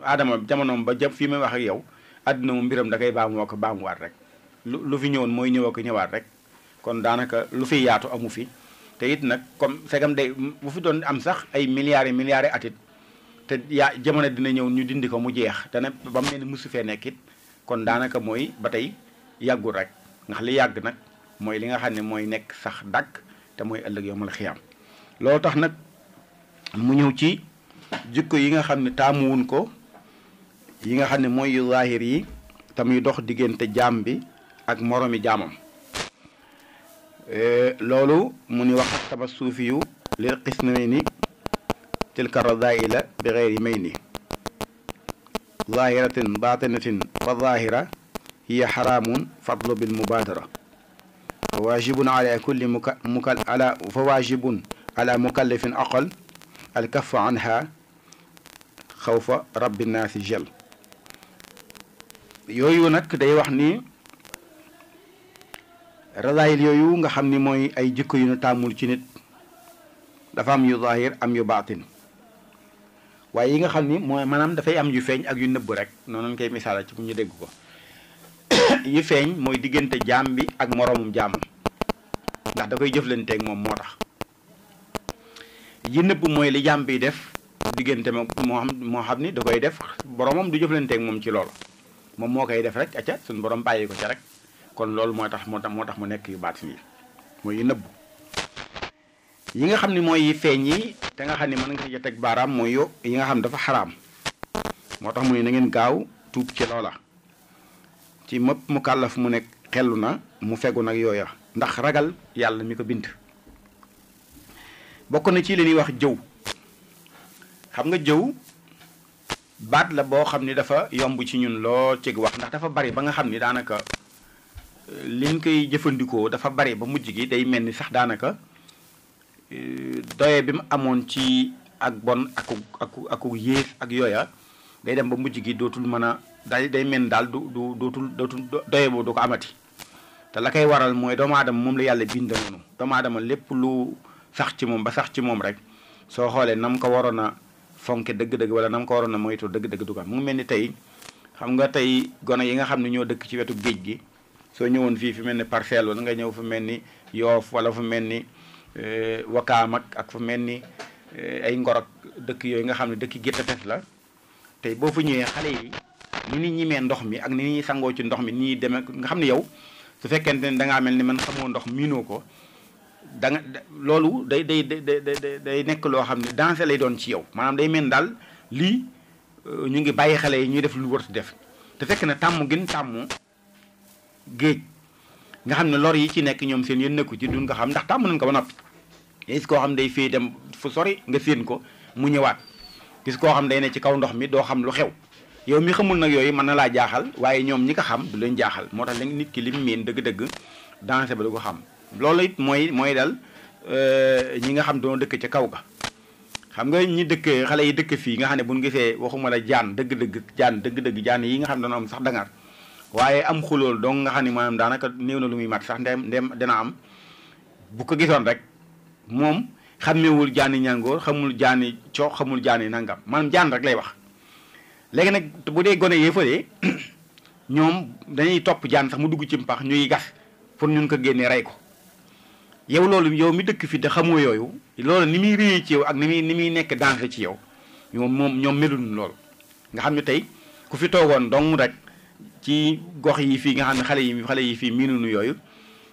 aadama jamonoom ba jëm fii may wax ak yow àdduna mu mbiram da koy baamoo ko baamuwaat rek lu fi ñëwoon mooy ñëw ko ñëwaat rek kon daanaka lu fi yaatu amu fi te it nag comme segam day bu fi doon am sax ay milliards yi milliards yi atit te yaa jamono dina ñëw ñu dindi ko mu jeex te ne ba mu ne musu fee nekkit kon daanaka mooy ba tey yàggul rek ndax li yàgg nag mooy li nga xam ne mooy nekk sax dàkk te mooy ëllëg yowmal xiyaam loolu tax nag mu ñëw ci jikko yi nga xam ne taamuwun ko yi nga xam ne mooy yu zaahir yi te muy dox diggante jaam bi ak moroomi jaamam loolu mu ni wax taba suufi yu lil qismayni tilka radaila bi geyri may ni zahiratin batinatin fa zahira hiya xaraamun fadlu bil mubaadara fa waajibun ala kulli fa waajibun ala mukallafin aqal al kaffu anha xawfa rabbi naasi jël yooyu nag day wax ni radaayil yooyu nga xam ni mooy ay jikko yu ñu tàmmul ci nit dafa am yu zahir am yu baatin waaye yi nga xam ni mooy maanaam dafay am yu feeñ ak yu nëbb rek noonu lañ koy misaala ci bu ñu dégg ko yu feeñ mooy diggante jaam bi ak moroomum jaamam ndax da koy jëflanteeg moom moo tax yi nëbb mooy li jaam bi def diggante moo xam ni da koy def boromam du jëflanteeg moom ci loolu moom moo koy def rek acca suñu borom bàyyi ko ca rek kon loolu moo tax mu nekk yu baatin yi mooy yu nëbb yi nga xam ne mooy yi feeñ yi te nga xam ne mën nga ci teg baaraam mooy yi nga xam dafa xaraam moo tax mu ne na ngeen gaaw tuub ci loola ci mëpp mu kàllaf mu nekk xellu na mu fegu nag yooya ndax ragal yàlla mi ko bind bokk na ci li ñuy wax jëw xam nga jëw baat la boo xam ni dafa yomb ci ñun loo cig wax ndax dafa bari ba nga xam ni daanaka liñ koy jëfandikoo dafa bari ba mujj gi day mel ni sax daanaka doye bi mu amoon ci ak bon aku yées ak yooya day dem ba mujj gi dootul mën a day mel ni daal dootul doye boobu du ko amati te la koy waral mooy doomu aadama moom la yàlla bind noonu doomu aadama lépp lu sax ci moom ba sax ci moom rek soo xoolee nam ko waroon a fonke dëgg-dëgg wala nam ko waroon a moytu dëgg-dëgg du ko am mu ngi mel ni tey xam nga tey gone yi nga xam ne ñoo dëkk ci wetu géej gi soo ñëwoon fii fi mel ni Parcelles wala nga ñëw fu mel ni Yoof wala fu mel ni Wakaam ak fu mel ni ay Ngor ak dëkk yooyu nga xam ne dëkk gétt fes la tey boo fa ñëwee xale yi ni ni ñimee ndox mi ak ni ñuy sangoo ci ndox mi ni ñuy demee nga xam ne yow su fekkente ne dangaa mel ni man xamoo ndox miinoo ko da nga loolu day nekk loo xam ne danger lay doon ci yow maanaam day mel daal lii ñu ngi bàyyi xale yi ñuy def lu war def te fekk na tàmm gën tàmm géej nga xam ne lor yi ci nekk ñoom seen yéen nekku ci duñ nga xam ndax tàmm nañ ko ba noppi gis koo xam day fii dem fu sori nga séen ko mu ñëwaat gis koo xam day ne ci kaw ndox mi doo xam lu xew yow mi xamul nag yooyu mën na laa jaaxal waaye ñoom ñi ko xam du leen jaaxal moo tax nit ki lim miin dëgg-dëgg danger ba du ko xam loolu it mooy dal ñi nga xam doon dëkk ca kaw ga xam nga ñi dëkk xale yi dëkk fii nga xam ne buñ gisee waxuma la jaan dëgg-dëgg jaan yi nga xam ne dañoo am sax dangar waaye am xulool donc nga xam ne maanaam daanaka néew na lu muy mat sax ndem dina am bu ko gisoon rek moom xàmmewul jaani ñàngoor xamul jaani coox xamul jaani nangam maanaam jaan rek lay wax léegi nag bu dee gone yee fële ñoom dañuy topp jaan sax mu dugg ci mpax ñuy gas pour ñun ko génnee rey ko yow loolu yow mi dëkk fi te xamoo yooyu loolu ni muy réyee ci yow ak ni muy nekk danger ci yow ñoom meluñu loolu nga xam ne tey ku fi toogoon dong rek ci gox yi fii nga xam ne xale yi fii miinuñu yooyu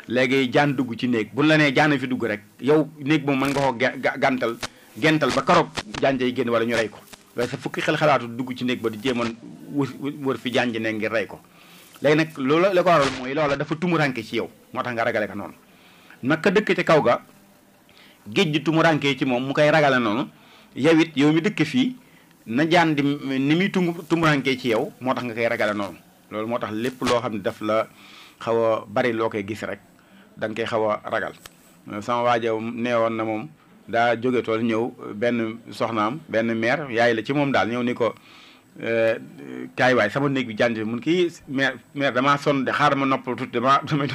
léegi jaan dugg ci néeg buñ la nee jaan fi dugg rek yow néeg moom mën nga ko gental ba karoog jaan jay génn wala ñu rey ko waaye sa fukki xalaatu dugg ci néeg ba di jéemoon wër fi jaan ji ne ngir rey ko léegi nag loolu la ko waral mooy loola dafa tumuranke ci yow moo tax nga ragale ko noonu naka dëkk ci kaw ga géej gi tumuranke ci moom mu koy ragale noonu yow it yow mi dëkk fii na jaan di ni muy tumuranke ci yow moo tax nga koy ragale noonu loolu moo tax lépp loo xam ne daf la xaw a bari loo koy gis rek da nga koy xaw a ragal sama waajo neewoon na moom daa jóge tool ñëw benn soxnaam benn mère yaay la ci moom daal ñëw ni ko kaay waay sama néeg bi jànj mun kii mère damaa sonn de xaaral ma noppal tuuti damay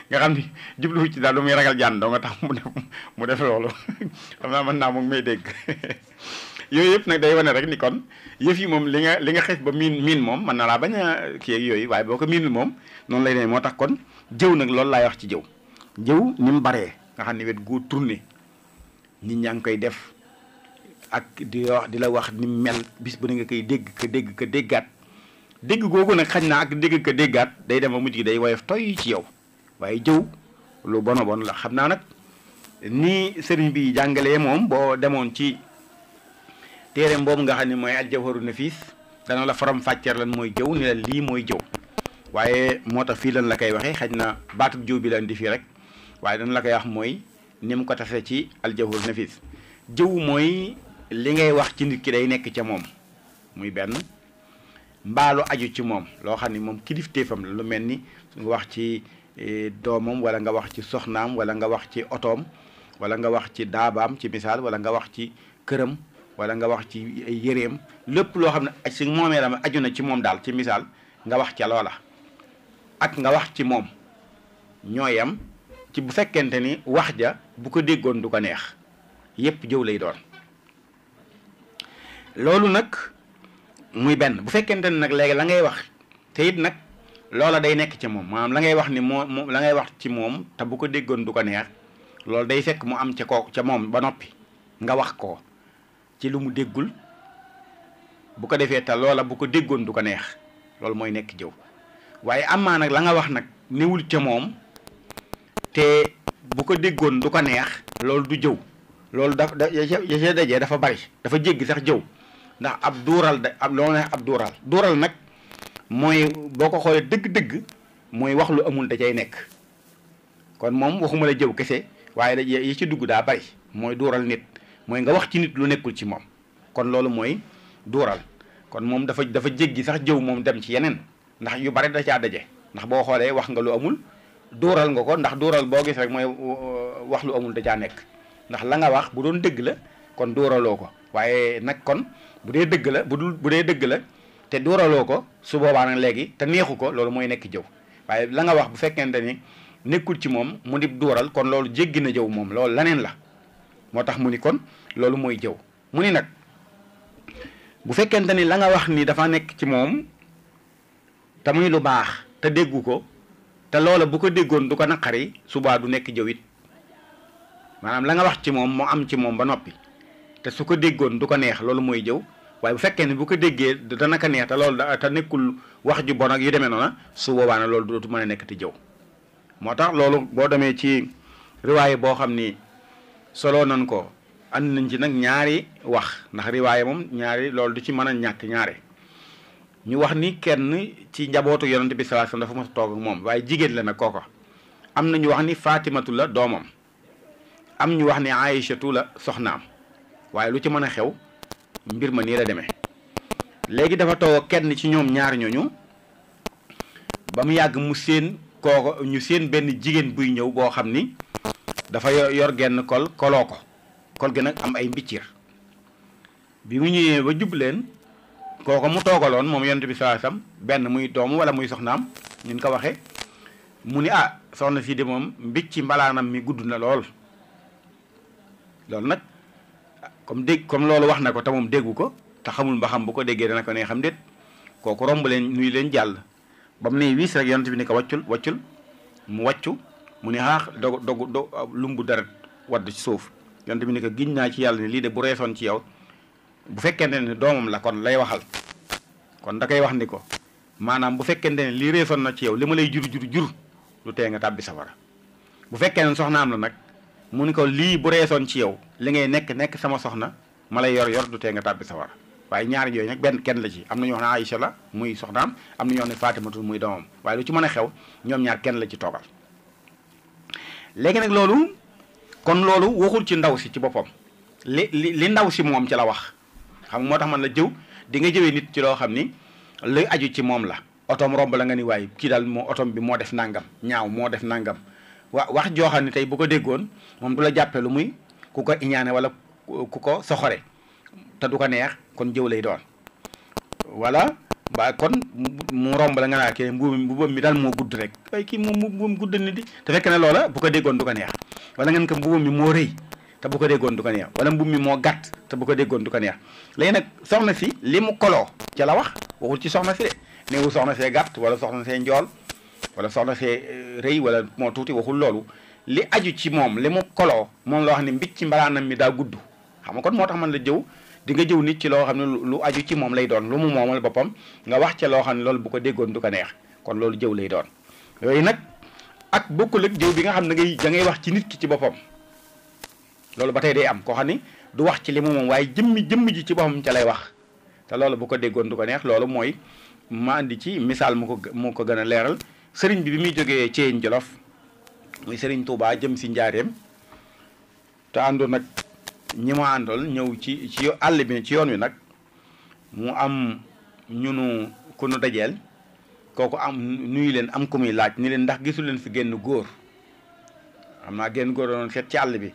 nga xam ni jubluwu ci daal lu muy ragal jaan doo nga tax mu def loolu xam naa mën naa moom may dégg yooyu yëpp nag day wane rek ni kon yëf yi moom li nga xes ba miin moom mën na laa bañ a kii ak yooyu waaye boo ko miinul moom noonu lay ne moo tax kon jëw nag loolu laay wax ci jëw ni mu baree nga xam ne wet goo tourné nit ñaa ngi koy def ak di la wax ni mel bis bu ne nga koy dégg ka déggaat dégg googu nag xañ na ak dégg ka déggaat day dem ba mujj gi day woyof toy ci yow waaye jëw lu bon la xam naa nag ni sëriñ bi jàngalee moom boo demoon ci téereem boobu nga xam ne mooy Al-Jawharu Nafiis dana la faram fàcceer lan mooy jëw ni la lii mooy jëw waaye moo tax fii lan la koy waxee xañ na baatub jëw bi la indi fii rek waaye dana la koy wax mooy ni mu ko tase ci Al-Jawharu Nafiis jëw mooy li ngay wax ci nit ki day nekk ca moom muy benn mbaalu aju ci moom loo xam ne moom kilifteefam la lu mel ni nga wax ci doomam wala nga wax ci soxnaam wala nga wax ci otoom wala nga wax ci daabaam ci misaal wala nga wax ci këram wala nga wax ci ay yëreem lépp loo xam ne aj si moomeelam aju na ci moom daal ci misaal nga wax ca loola ak nga wax ci moom ñooyam ci bu fekkente ni wax ja bu ko déggoon du ko neex yépp jëw lay doon loolu nag muy benn bu fekkente ni nag léegi la ngay wax te it nag loola day nekk ci moom maanaam la ngay wax ni moo la ngay wax ci moom te bu ko déggoon du ko neex loolu day fekk mu am ca koo ca moom ba noppi nga wax ko ci lu mu déggul bu ko defee te loola bu ko déggoon du ko neex loolu mooy nekk jëw waaye amaa nag la nga wax nag newul ca moom te bu ko déggoon du ko neex loolu du jëw loolu ya dajee dafa bari dafa jéggi sax jëw ndax ab duural loolu ne ab duural nag mooy boo ko xoolee dëgg-dëgg mooy wax lu amul da cay nekk kon moom waxuma la jëw kese waaye yi ci dugg daa bari mooy duural nit mooy nga wax ci nit lu nekkul ci moom kon loolu mooy duural kon moom dafa jéggi sax jëw moom dem ci yeneen ndax yu bari da caa daje ndax boo xoolee wax nga lu amul duural nga ko ndax duural boo gis rek mooy wax lu amul da caa nekk ndax la nga wax bu doon dëgg la kon duuraloo ko waaye nag kon bu dee dëgg la bu dee dëgg la te duuraloo ko su boobaa nag léegi te neexu ko loolu mooy nekk jëw waaye la nga wax bu fekkente ni nekkul ci moom mu di duural kon loolu jéggi na jëw moom loolu laneen la moo tax mu ni kon loolu mooy jëw mu ni nag bu fekkente ni la nga wax ni dafa nekk ci moom te muy lu baax te déggu ko te loola bu ko déggoon du ko naqari subaa du nekk jëw it maanaam la nga wax ci moom moo am ci moom ba noppi te su ko déggoon du ko neex loolu mooy jëw waaye bu fekkee ne bu ko déggee dana ko neex te loolu te nekkul wax ju bon ak yu demee noona su boobaa na loolu dootu mën a nekk te jëw moo tax loolu boo demee ci riwaaye boo xam ni solo nañ ko ànd nañ ci nag ñaari wax ndax riwaaye moom ñaari loolu du ci mën a ñàkk ñaare ñu wax ni kenn ci njabootu yonent bi sallallahu alayhi wasallam dafa mas a toog ak moom waaye jigéen la nag kooko am na ñu wax ni Fatimatu la doomam am ñu wax ni Aïchatu la soxnaam waaye lu ci mën a xew mbir ma nii la demee léegi dafa toog kenn ci ñoom ñaar ñooñu ba mu yàgg mu seen kooko ñu seen benn jigéen buy ñëw boo xam ni dafa yor genn koloo ko kol gi nag am ay mbiccir bi mu ñëwee ba jub leen kooko mu toogaloon moom yonent bi sallallahu alayhi wasallam benn muy doomu wala muy soxnaam ñun ko waxee mu ni soxna fii de moom mbicci mbalaanam mi gudd na lool loolu nag comme loolu wax na ko te moom déggu ko te xamul ba xam bu ko déggee dana ko ne xam déet kooku romb leen nuyu leen jàll ba mu ne wiis rek yonent bi ni ko waccul mu wàccu mu ne dogu lumbu deret wadd ci suuf yonent bi ni ko giñ naa ci yàlla ne lii de bu reesoon ci yow bu fekkente ne doomam la kon lay waxal kon da koy wax ni ko maanaam bu fekkente ne lii reesoon na ci yow li ma lay jur lu tee nga tàbbi safara bu fekkee ne soxnaam la nag mu ni ko lii bu reesoon ci yow li ngay nekk sama soxna ma lay yor du tee nga tàbbi sawara waaye ñaari yooyu nag benn kenn la ci am na ñoo xam ne Aïcha la muy soxnaam am na ñoo xam ne Fatimatu muy doomam waaye lu ci mën a xew ñoom ñaar kenn la ci toogal léegi nag loolu kon loolu waxul ci ndaw si ci boppam li ndaw si moom ci la wax xam nga moo tax man la jëw di nga jëwee nit ci loo xam ni luy aju ci moom la otoom romb la nga ni waaye kii daal moo otoom bi moo def nangam ñaaw moo def nangam wax joo xam ne tey bu ko déggoon moom du la jàppe lu muy ku ko iñaane wala ku ko soxore te du ko neex kon jëw lay doon wala ba kon mu romb la nga naa kii mbubam mi daal moo gudd rek ay kii moom mbubam gudd ni di te fekk ne loola bu ko déggoon du ko neex wala ngeen ko mbubam mi moo rëy te bu ko déggoon du ko neex wala mbubb mi moo gàtt te bu ko déggoon du ko neex léegi nag soxna si li mu koloo ca la wax waxul ci soxna si de néewu soxna see gàtt wala soxna see njool wala soxna see rëy wala moo tuuti waxul loolu li aju ci moom li mu koloo moom la wax ni mbicc ci mbalaanam mi daa gudd xam nga kon moo tax man la jëw di nga jëw nit ci loo xam ne lu aju ci moom lay doon lu mu moomal boppam nga wax ca loo xam ne loolu bu ko déggoon du ko neex kon loolu jëw lay doon yooyu nag ak bokkul ak jëw bi nga xam ne da ngay wax ci nit ki ci boppam loolu ba tey day am koo xam ni du wax ci li mu moom waaye jëmm ji ci boppam ca lay wax te loolu bu ko déggoon du ko neex loolu mooy ma andi ci misaal mu ko gën a leeral sëriñ bi muy jógee Thièyène Jolof muy sëriñ Touba jëm si njaareem te àndoon nag ñi ma àndool ñëw ci àll bi ci yoon wi nag mu am ñunu ku nu dajeel kooku am nuyu leen am ku muy laaj ni leen ndax gisul leen fi génn góor xam naa génn góor doon seet ci àll bi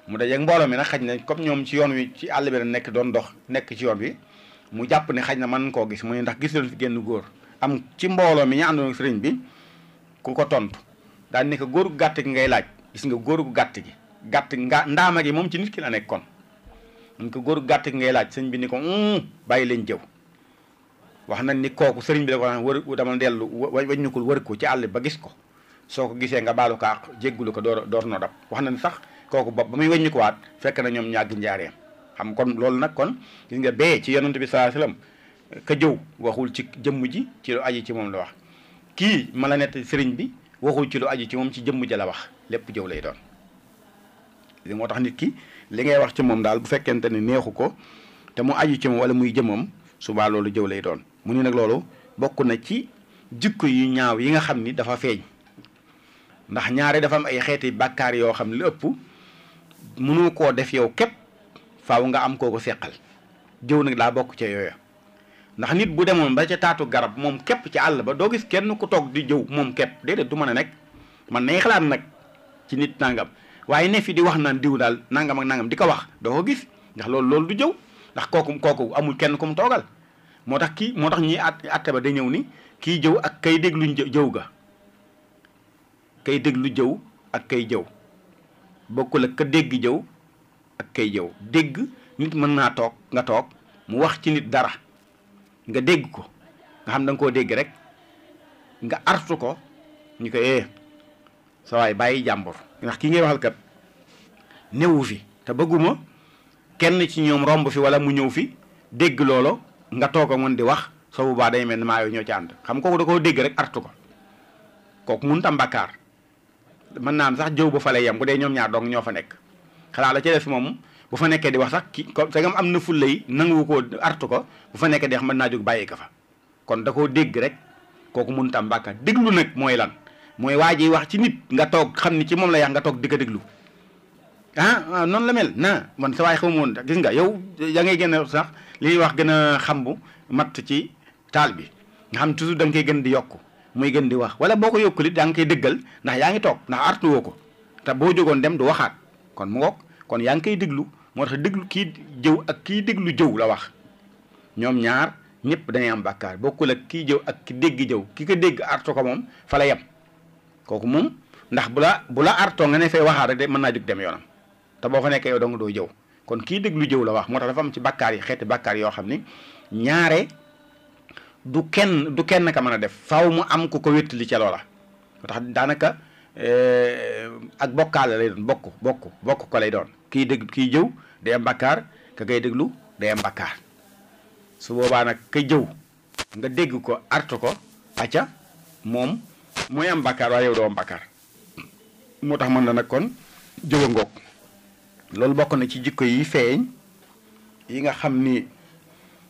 mu dajeeg mbooloo mi nag xaj na comme ñoom ci yoon wi ci àll bi la nekk doon dox nekk ci yoon wi mu jàpp ne xaj na mën koo gis mu ne ndax gisul leen fi génn góor am ci mbooloo mi ñu àndoon ak sëriñ bi ku ko tontu daal ni ko góor gu gàtt gi ngay laaj gis nga góor gu gàtt gi ndaama gi moom ci nit ki la nekk kon mun ko góor gu gàtt gi ngay laaj sëñ bi ni ko bàyyi leen jëw wax nañ ni kooku sëriñ bi da ko wax wër dama dellu waññukul wër ko ci àll ba gis ko soo ko gisee nga baalu ko àq jéggulu ko door noo dab wax nañ sax kooku ba muy weññu ko waat fekk na ñoom ñàgg njaareem xam kon loolu nag kon gis nga bee ci yonent bi sallallahu alayhi wasallam ka jëw waxul ci jëmm ji ci lu aji ci moom la wax kii ma la nett sëriñ bi waxul ci lu aji ci moom ci jëmm ji la wax lépp jëw lay doon li moo tax nit ki li ngay wax ci moom daal bu fekkente ne neexu ko te mu aju ci moom wala muy jëmmam subaa loolu jëw lay doon mu ni nag loolu bokk na ci jikko yu ñaaw yi nga xam ni dafa feeñ ndax ñaare dafa am ay xeeti bàkkaar yoo xam ne lu ëpp mënu koo def yow képp faaw nga am koo ko seqal jëw nag daa bokk ca yooya ndax nit bu demoon ba ca taatu garab moom képp ci àll ba doo gis kenn ku toog di jëw moom képp déedéet du mën a nekk man nay xalaat nag ci nit nangam waaye ne fi di wax naan diw daal nangam ak nangam di ko wax doo ko gis ndax loolu du jëw ndax kooku amul kenn ku mu toogal moo tax ñi atte ba da ñëw ni kii jëw ak kay déglu jëw ga kay déglu jëw ak kay jëw bokkul ak ka dégg jëw ak kay jëw dégg nit mën naa toog nga toog mu wax ci nit dara nga dégg ko nga xam da nga koo dégg rek nga artu ko ñu ko sa waay bàyyi jàmbur ndax kii ngay waxal kat newu fi te bëgguma kenn ci ñoom romb fi wala mu ñëw fi dégg loolo nga toog a mën di wax soo boobaa day mel ni maa yow ñoo ci ànd xam kooku da koo dégg rek artu ko kooku mënut am bàkkaar mën naa am sax jëw ba fa lay yem bu dee ñoom ñaar dong ñoo fa nekk xanaa la ci des moom bu fa nekkee di wax sax ki ko te am na fulla yi nangu ko artu ko bu fa nekkee di wax mën naa jóg bàyyi ko fa kon da koo dégg rek kooku mënut am bàkkaar déglu nag mooy lan mooy waa ji wax ci nit nga toog xam ni ci moom la yax nga toog di ko déglu noonu la mel na man sa waay xaw ma woon gis nga yow yaa ngay gën a sax li ñuy wax gën a xambu matt ci taal bi nga xam toujours da nga koy gën di yokk muy gën di wax wala boo ko yokkulit yaa ngi koy dëggal ndax yaa ngi toog ndax artu woo ko te boo jógoon dem du waxaat kon mu ngoog kon yaa ngi koy déglu moo tax déglu kii jëw ak kii déglu jëw la wax ñoom ñaar ñëpp dañuy am bàkkaar bokkul ak kii jëw ak ki dégg jëw ki ko dégg artu ko moom fa la yem kooku moom ndax bu la artoo nga ne fay waxaat rek de mën naa jóg dem yoonam te boo fa nekkee yow dong doo jëw kon kii déglu jëw la wax moo tax dafa am ci bàkkaar yi xeeti bàkkaar yoo xam ni ñaare du kenn ka mën a def faaw mu am ku ko wéttali ca loola moo tax daanaka ak bokkaale lay doon bokk ko lay doon kii dégg kii jëw day am bàkkaar ka koy déglu day am bàkkaar su boobaa nag ka jëw nga dégg ko artu ko acca moom mooy am bàkkaar waaye yow doo am bàkkaar moo tax mën na nag kon jëwa ngoog loolu bokk na ci jikko yi feeñ yi nga xam ni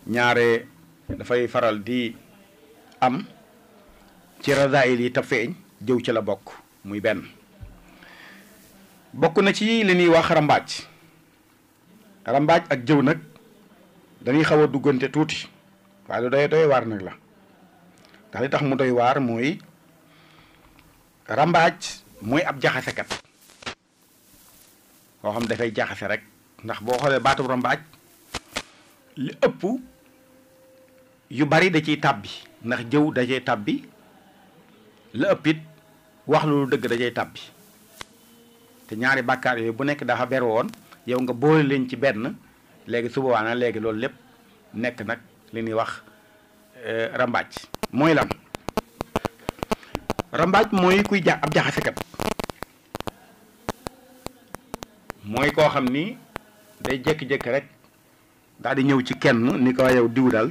ñaare dafay faral di am ci radaayil yi te feeñ jëw ci la bokk muy benn bokk na ci li ñuy wax rambaaj ak jëw nag dañuy xaw a duggante tuuti waaye lu doy waar nag la ndax li tax mu doy waar mooy rambaaj mooy ab jaxasekat koo xam dafay jaxase rek ndax boo xoolee baatub rambaaj li ëpp yu bari da ciy tàbbi ndax jëw da cay tàbbi la ëpp it wax lu dëgg da cay tàbbi te ñaari bàkkaar yooyu bu nekk dafa ber woon yow nga boole leen ci benn léegi su boobaa nag léegi loolu lépp nekk nag li ñuy wax rambaaj. mooy lan rambaaj mooy kuy ab jaxasekat mooy koo xam ni day jékki-jékki rek daal di ñëw ci kenn ni ko yow diw daal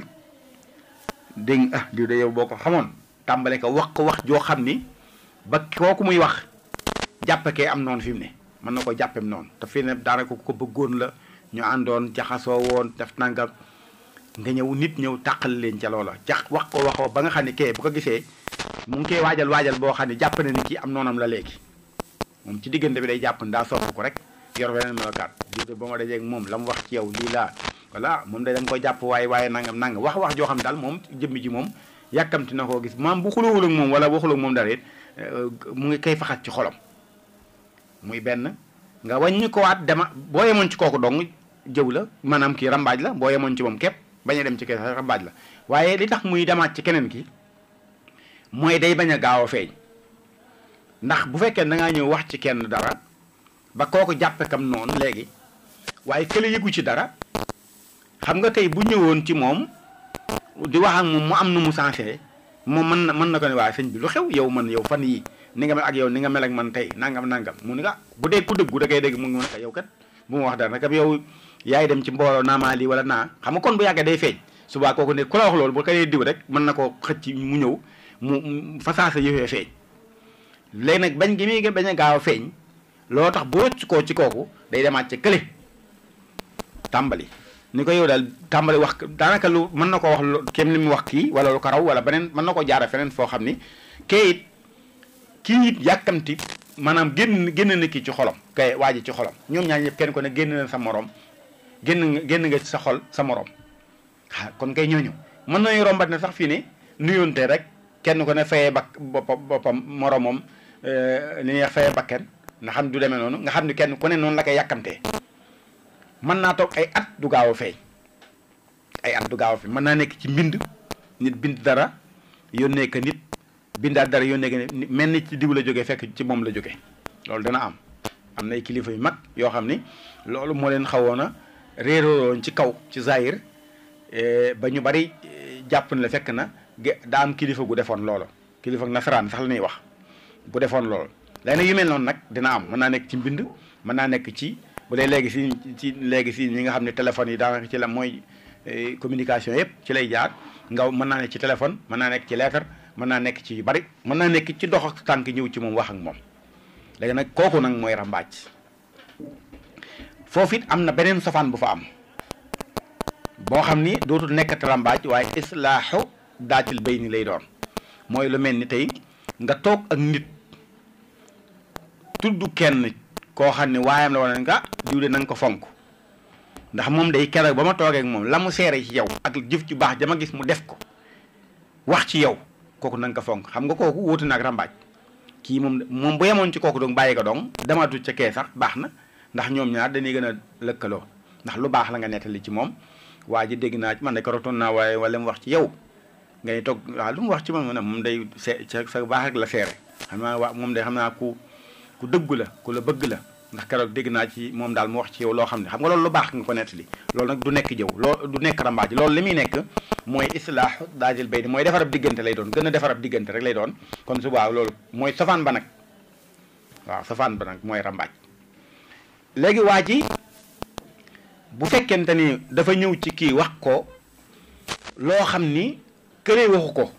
dégg diw de yow boo ko xamoon tàmbale ko wax joo xam ni ba kooku muy wax jàppakee am noonu fi mu ne mën na ko jàppem noonu te fii ne daanaka ko bëggoon la ñu àndoon jaxasoo woon def nangam nga ñëw nit ñëw tàqal leen ca loola wax ko ba nga xam ne kee bu ko gisee mu ngi koy waajal boo xam ne jàpp na ni ci am noonam la léegi moom ci diggante bi day jàpp ndaa sopp ko rek yor beneen melokaat diw de ba ma dajee ak moom la mu wax ci yow lii laa voilà moom day da nga koy jàpp waaye nangam wax joo xam daal moom jëmmi ji moom yàkkamti na koo gis maam bu xulóowul ak moom wala waxul ak moom dara it mu ngi koy faxat ci xolam muy benn nga wàññi ko waat dema boo yemoon ci kooku dong jëw la maanaam kii rambaaj la boo yemoon ci moom képp bañ a dem ci kii sax rambaaj la waaye li tax muy demaat ci keneen ki mooy day bañ a gaaw a feeñ ndax bu fekkee da ngaa ñëw wax ci kenn dara ba kooku jàppe kam noonu léegi waaye kële yëgu ci dara xam nga tey bu ñëwoon ci moom di wax ak moom mu am nu mu sensé moom mën na ko ne waaye sëñ bi lu xew yow fan yi ni nga mel ak yow ni nga mel ak man tey nangam mu ni nga bu dee ku dëggu da koy dégg mu ngi mën a yow kat bu ma wax dara nag yow yaay dem ci mbooloo naamaa lii wala naa xam nga kon bu yàggee day feeñ subaa kooku ne ku la wax loolu bu ko dee diw rek mën na ko xëcc mu ñëw mu fasaasa yëfee feeñ léegi nag bañ gi muy bañ a gaaw a feeñ loo tax bu rëcc koo ci kooku day demaat ci kële tàmbali ni ko yow daal tàmbali wax daanaka lu mën na ko wax kenn li mu wax kii wala lu ko raw wala beneen mën na ko jaara feneen foo xam ni kii it yàkkamti maanaam génn na kii ci xolam kay waa ji ci xolam ñoom ñaar ñëpp kenn ko ne génn na sa morom génn nga ci sa xol sa morom kon kay ñooñu mën nañu rombat ne sax fii ne nuyoonte rek kenn ko ne fayee boppam moromam li ñuy fayee bakken nga xam du demee noonu nga xam ni kenn ku ne noonu la koy yàkkamtee mën naa toog ay at du gaaw a feeñ mën naa nekk ci mbind nit bind dara yónnee ko nit bindaat dara yónnee ko nit mel ni ci diw la jógee fekk ci moom la jógee loolu dana am na ay kilifa yu mag yoo xam ni loolu moo leen xawoon a réeroon ci kaw ci zahir ba ñu bari jàpp na la fekk na daa am kilifa gu defoon loolu kilifa nasaraan sax la ñuy wax bu defoon loolu léegi nag yu mel noonu nag dina am mën naa nekk ci mbind mën naa nekk ci bu dee léegi si ñi nga xam ne téléphone yi daanaka ci la mooy communication yëpp ci lay jaar nga mën naa nekk ci téléphone mën naa nekk ci lettre mën naa nekk ci yu bari mën naa nekk ci dox ak tànk ñëw ci moom wax ak moom léegi nag kooku nag mooy rambaaj foofu it am na beneen sofaan bu fa am boo xam ni dootul nekkati rambaaj waaye islaaxu daatil bayni lay doon mooy lu mel ni tey nga toog ak nit tudd kenn koo xam ne waayam la wala nga diw de na nga ko fonk ndax moom day keroog ba ma toogee ak moom la mu seere ci yow ak jëf ci baax dama gis mu def ko wax ci yow kooku na nga ko fonk xam nga kooku wóotu na ak rambaaj kii moom bu yemoon ci kooku dong bàyyi ko dong damatu ca kee sax baax na ndax ñoom ñaar dañuy gën a lëkkaloo ndax lu baax la nga nettali ci moom waa ji dégg naa ci man de korotoon naa waaye wala mu wax ci yow ngay toog waaw lu mu wax ci moom day sa baax rek la seere xam naa waa moom day xam naa ku dëggu la ku la bëgg la ndax keroog dégg naa ci moom daal mu wax ci yow loo xam ne xam nga loolu lu baax nga ko nettali loolu nag du nekk jëw loolu du nekk rambaaj loolu li muy nekk mooy islaahu daajil bay mooy defarab diggante lay doon gën a defarab diggante rek lay doon kon su baax loolu mooy safaan ba nag waaw safaan ba nag mooy rambaaj léegi waa ji bu fekkente ni dafa ñëw ci kii wax ko loo xam ni këlee waxu ko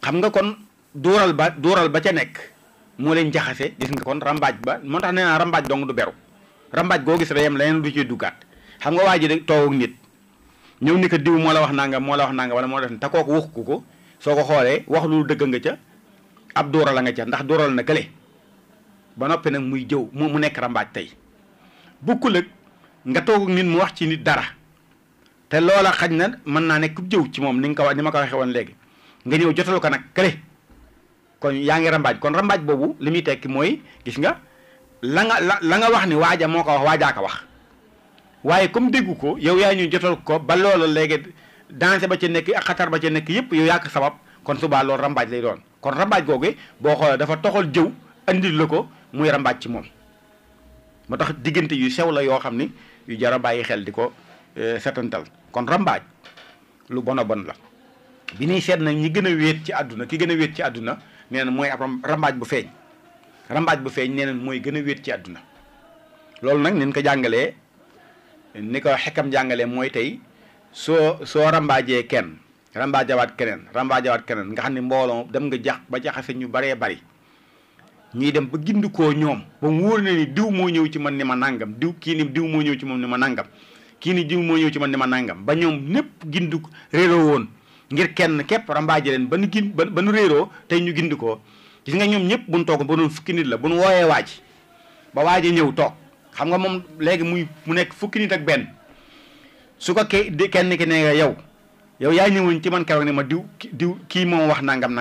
xam nga kon dóoral ba ca nekk moo leen jaxase gis nga kon rambaaj ba moo tax nee naa rambaaj dong du beru rambaaj goo gis da yem leneen du ci duggaat xam nga waa ji de toog ak nit ñëw ni ko diw moo la wax nangam wala moo def te kooku wax ko soo ko xoolee wax lu dëgg nga ca ab dóoral a nga ca ndax dóoral na kële ba noppi nag muy jëw mu nekk rambaaj tey bukkul ak nga toog ak nit mu wax ci nit dara te loola xaj na mën naa nekk jëw ci moom ni ma ko waxee woon léegi nga ñëw jotal ko nag kële kon yaa ngi rambaaj kon rambaaj boobu li muy tekki mooy gis nga la nga wax ni waaja moo ko wax waajaa ko wax waaye comme déggu ko yow yaa ñu jotal ko ba loola léegi danger ba ca nekk ak xatar ba ca nekk yëpp yow yaa ko sabab kon subaa loolu rambaaj lay doon kon rambaaj googu boo xoolee dafa toxal jëw andil la ko muy rambaaj ci moom moo tax diggante yu sew la yoo xam ni yu jar a bàyyi xel di ko setantal. kon rambaaj lu bon a bon la bi ñuy seet nag ñi gën a wéet ci àdduna ki gën a wéet ci àdduna nee na mooy ab rambaaj bu feeñ. rambaaj bu feeñ nee na mooy gën a wéet ci àdduna loolu nag nin ko jàngalee ni ko xekkam jàngalee mooy tey soo rambaajee kenn rambaajawaat keneen nga xam ne mbooloo dem nga ba jaxase ñu baree bari ñuy dem ba gindikoo ñoom ba mu wóor na ni diw moo ñëw ci man ni ma nàngam kii ni diw moo ñëw ci moom ni ma nàngam kii ni diw moo ñëw ci man ni ma nàngam ba ñoom ñëpp gindu réeroo woon ngir kenn képp rambaaje leen ba nu réeroo tey ñu gindikoo gis nga ñoom ñëpp buñ toog ba doon fukki nit la buñ wooyee waaj ba waaje ñëw toog xam nga moom léegi mu nekk fukki nit ak benn su ko kenn ki ne yow yaa ñëwoon ci man keroog ne ma diw kii moo wax nangam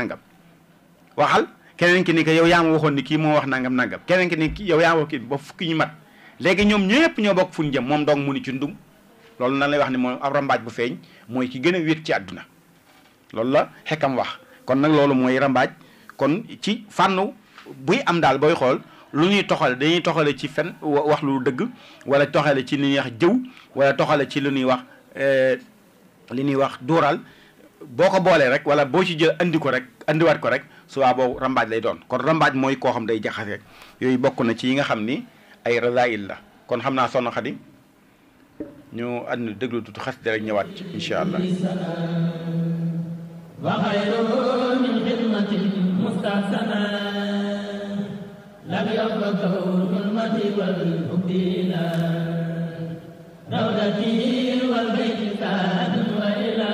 waxal keneen ki ni que yow yaa ma waxoon ni kii moo wax nangam keneen ki ni yow yaa ma wax kii ba fukki ñu mat léegi ñoom ñëpp ñoo bokk fu ñu jëm moom dong mu ni ci ndum loolu nan lay wax ni moom ab rambaaj bu feeñ mooy ki gën a wét ci àdduna loolu la xekkam wax kon nag loolu mooy rambaaj kon ci fànn buy am daal booy xool lu ñuy toxale dañuy toxale ci fen wax lu dëgg wala toxale ci li ñuy wax jëw wala toxale ci lu ñuy wax duural boo ko boolee rek wala boo ci jël andiwaat ko rek suwaa boobu rambaaj lay doon kon rambaaj mooy koo xam day jaxase yooyu bokk na ci yi nga xam ni ay rasail la kon xam naa Soxna Xadi ñu ànd déglu tuuti xas rek ñëwaat ci incha allah wa xayru min xidmatin mustahsana lam yabqa hulmati wal hubdina rawdati wal bayti saadun wa ila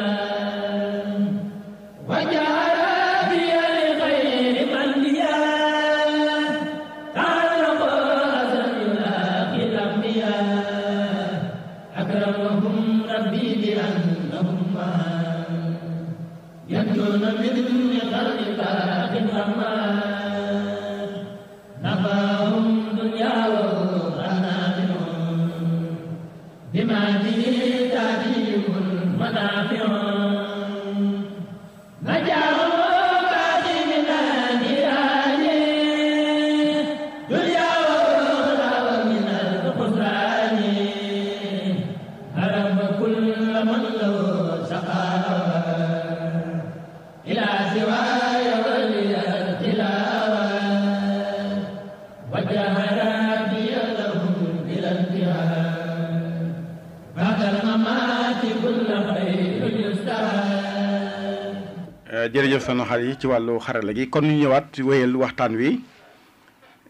jërëjëf Soxna Xadi ci wàllu xarala gi kon ñu ñëwaat wéyal waxtaan wi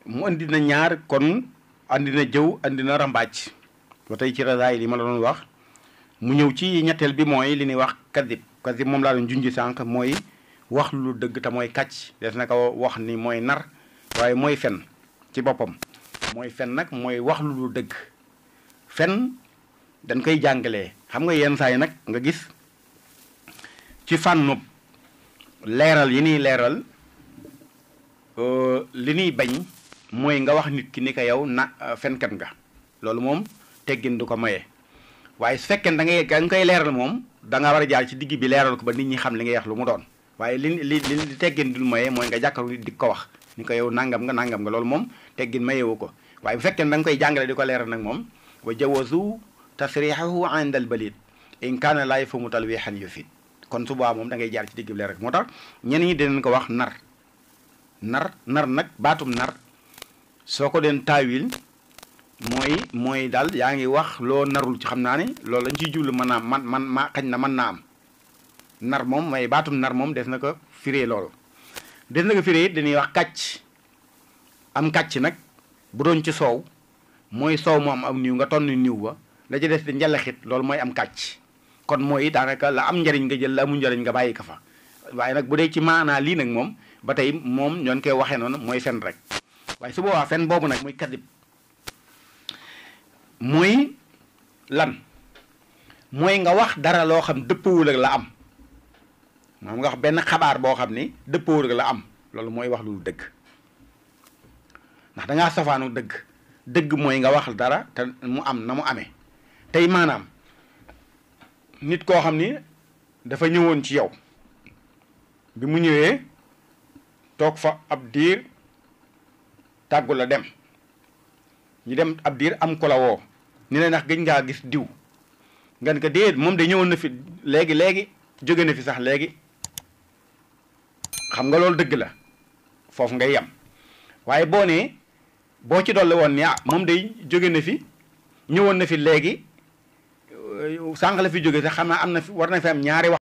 mu andi na ñaar kon andi na jëw andi na rambaaj ba tey ci rasaay li ma la doon wax mu ñëw ci ñetteel bi mooy li ñuy wax kadib moom laa doon junji sànq mooy wax lu dëgg te mooy kàcc des na ko wax ni mooy nar waaye mooy fen ci boppam mooy fen nag mooy wax lu dëgg fen dañ koy jàngalee xam nga yenn saa yi nag nga gis ci fànnub leeral yi ñuy leeral li ñuy bañ mooy nga wax nit ki ni ko yow fenkat nga loolu moom teggin du ko maye waaye su fekkee da nga koy leeral moom da nga war a jaar ci digg bi leeral ko ba nit ñi xam li ngay wax lu mu doon waaye li teggin dul maye mooy nga jàkkaru nit di ko wax ni ko yow nangam nga loolu moom teggin mayewu ko waaye bu fekkee da nga koy jàngale di ko leeral nag moom wa jawazu tasrihahu indal balid in kaana laa yafhamu talwihan yufid kon su boobaa moom da ngay jaar ci digg bi leer rek moo tax ñenn ñi dinañ ko wax nar nag baatum nar soo ko den taawil mooy daal yaa ngi wax loo narul ci xam naa ne loolu lañ ciy jublu mën naa man xañ na mën naa am nar moom may baatum nar moom des na ko firee loolu des na ko firee it dañuy wax kàcc am kàcc nag bu doon ci soow mooy soow mu am aw niw nga tonn niw ba la ci des di njalaxit loolu mooy am kàcc kon mooy daanaka la am njariñ nga jël la amul njariñ nga bàyyi ko fa waaye nag bu dee ci maanaa lii nag moom ba tey moom ñoon koy waxee noonu mooy fen rek waaye su boobaa fen boobu nag muy kadib muy lan mooy nga wax dara loo xam dëppawul ak la am moom nga wax benn xabaar boo xam ni dëppawul ak la am loolu mooy wax lu dëgg ndax dangaa safaanu dëgg mooy nga wax dara te mu am na mu amee tey maanaam nit koo xam ni dafa ñëwoon ci yow bi mu ñëwee toog fa ab diir tàggu la dem ñu dem ab diir am ko la woo ni la ndax gëj ngaa gis diw nga ne ko déet moom de ñëwoon na fi léegi jóge na fi sax léegi xam nga loolu dëgg la foofu ngay yem waaye boo nee boo ci dolli woon ni moom day jóge na fi ñëwoon na fi léegi sànq la fi jóge sax xam naa am na fi war na fi am ñaari wax